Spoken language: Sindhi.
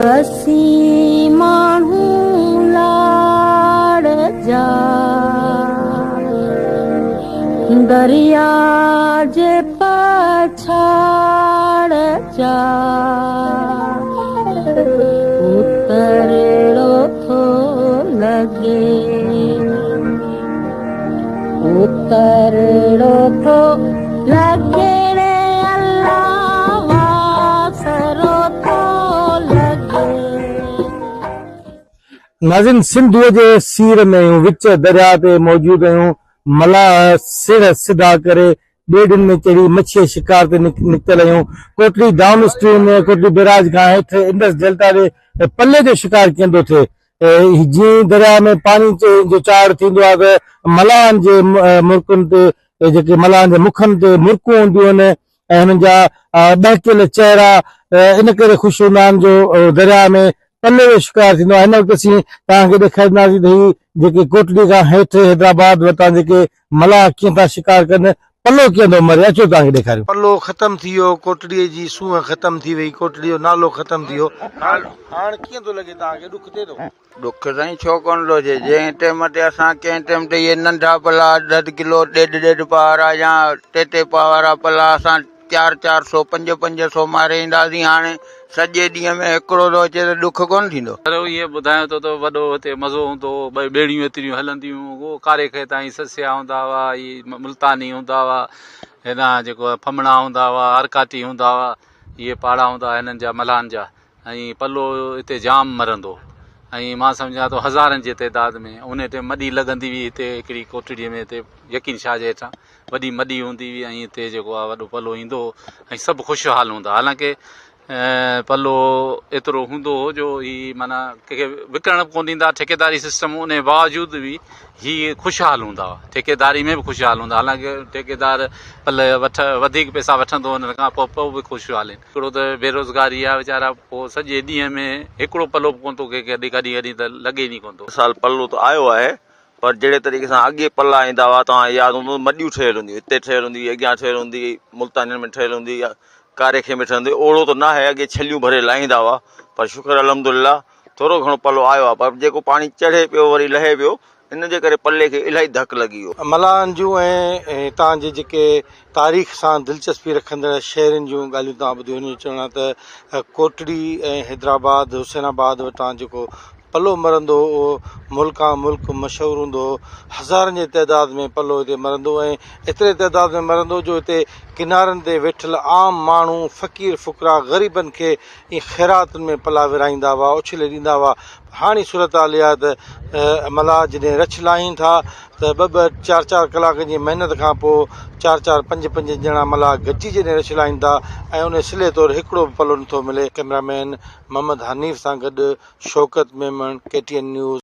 اسين ماڻهو لاڙ جا دريا جي پڇاڙ جا اترڙو ٿو لڳي اترڙو ٿو لڳي ري الله واسرو ٿو لڳي. ناظرين سنڌوء جي سير ۾ آهيون وچ درياء تي موجود آهيون ملاح سڙهه سڌا ڪري ٻيڙين ۾ چڙهي مڇيء شڪار تي نڪتل آهيون Kotri down stream ۾ Kotri barrage کان هيٺ انڊس ڊيلٽا ڏي پلي جو شڪار ڪيئن ٿو ٿئي جيئن ئي درياء ۾ پاڻي جو چاڙهه ٿيندو آهي ته ملاحن جي مرڪن تي جيڪي ملاحن جي مکن تي مرڪون هونديون آهن ۽ هنن جا ٻهڪيل چهرا ان ڪري خوش هوندا آهن جو درياء ۾ پلي جو شڪار ٿيندو آهي هن وقت اسين توهان کي ڏيکارينداسين ته هي جيڪي ڪوٽڙي کان هيٺ حيدرآباد وٽان جيڪي ملاح ڪيئن ٿا شڪار ڪن، پلو ڪيئن ٿو مري، اچو توهان کي ڏيکاريون. پلو ختم ٿي ويو، ڪوٽڙيء جي سونهن ختم ٿي وئي، ڪوٽڙيء جو نالو ختم ٿي ويو. هاڻ ڪيئن ٿو لڳي توهان کي، ڏک ٿئي ٿو؟ ڏک سائين ڇو ڪونه ٿو ٿئي، جنهن ٽيم تي اسان ڪنهن ٽيم تي اهي ننڍا پلا اڌ اڌ ڪلو، ڏيڍ ڏيڍ پاء وارا يا ٽي ٽي پاء وارا پلا اسان چار چار سو پنج پنج سو ماري اينداسين هاڻي سڄي ڏينهن ۾ هڪڙو ٿو اچي ته ڏک ڪونه ٿيندو. پر اهي ٻڌايان ٿو ته وڏو هتي مزو هوندو هو، ٻيڙيون ايتريون هلنديون هيون، اهو ڪاري کي تائين سسيا هوندا هئا، هي ملتاني هوندا هئا، هيڏانهن جيڪو ڦمڻا هوندا هئا، آرڪاٽي هوندا هئا، اهي پاڙا هوندا هئا هنن جا ملاحن جا ۽ پلو هتي جام مرندو هو ۽ مان سمجهان ٿو هزارن جي تعداد ۾ انهي ٽيم مڏي لڳندي هئي هتي هڪڙي ڪوٽڙي ۾ هتي يقين شاهه جي هيٺان وڏي مڏي هوندي هئي ۽ هتي جيڪو آهي وڏو پلو ايندو هو ۽ سڀ خوشحال هوندا حالانڪه پلو ايترو هوندو هو جو هي معنيٰ ڪنهن کي وڪڻڻ به ڪونه ڏيندا ٺيڪيداري سسٽم ان باوجود به هي خوشحال هوندا هئا ٺيڪيداري ۾ به خوشحال هوندا حالانڪه ٺيڪيدار پلي وٺ وڌيڪ پئسا وٺندو هنن کان پوء پوء به خوشحال آهن هڪڙو ته بيروزگاري آهي ويچارا پوء سڄي ڏينهن ۾ هڪڙو پلو به ڪونه ٿو ڪنهن کي ڪڏهن ڪڏهن ته لڳي ئي ڪونه ٿو سال پلو ته آيو آهي پر جهڙي طريقي سان اڳي پلا ايندا هئا توهان کي ياد هوندو مڏيون ٺهيل هونديون هتي ٺهيل هوندي هئي اڳيان ٺهيل هوندي هئي ملتانين ۾ ٺهيل هوندي هئي ڪاري خيمي ٺهيل هوندي هئي اوڙو ته ناهي اڳي ڇليون ڀري لاهيندا هئا پر شڪر الحمدلله ٿورو گهڻو پلو آيو آهي پر جيڪو پاڻي چڙهي پيو وري لهي پيو ان جي ڪري پلي کي الاهي ڌڪ لڳي ويو. ملاحن جون ۽ هتان جي جيڪي تاريخ سان دلچسپي رکندڙ شهرين جون ڳالهيون توهان ٻڌيون هنن جو چوڻ آهي ته ڪوٽڙي ۽ حيدرآباد حسين آباد وٽان جيڪو پلو مرندو هو اهو ملڪان ملڪ مشهور هوندو هو. هزارن جي تعداد ۾ پلو هتي مرندو هو ۽ ايتري تعداد ۾ مرندو هو جو هتي ڪنارن تي ويٺل عام ماڻهو، فقير فقراء، غريبن کي ائين خيراتن ۾ پلا ورهائيندا هئا، اڇلي ڏيندا هئا. هاڻي صورتحال اها آهي ته ملاح جڏهن رڇ لاهين ٿا ته ٻه ٻه چار چار ڪلاڪن جي محنت کان پوء چار چار پنج پنج ڄڻا ملاح گڏجي جڏهن رڇ لاهين ٿا ۽ انهي صلي طور هڪڙو به پلو نٿو ملي. ڪئميرا مين محمد حنيف سان گڏ Shaukat Memon, K T N news.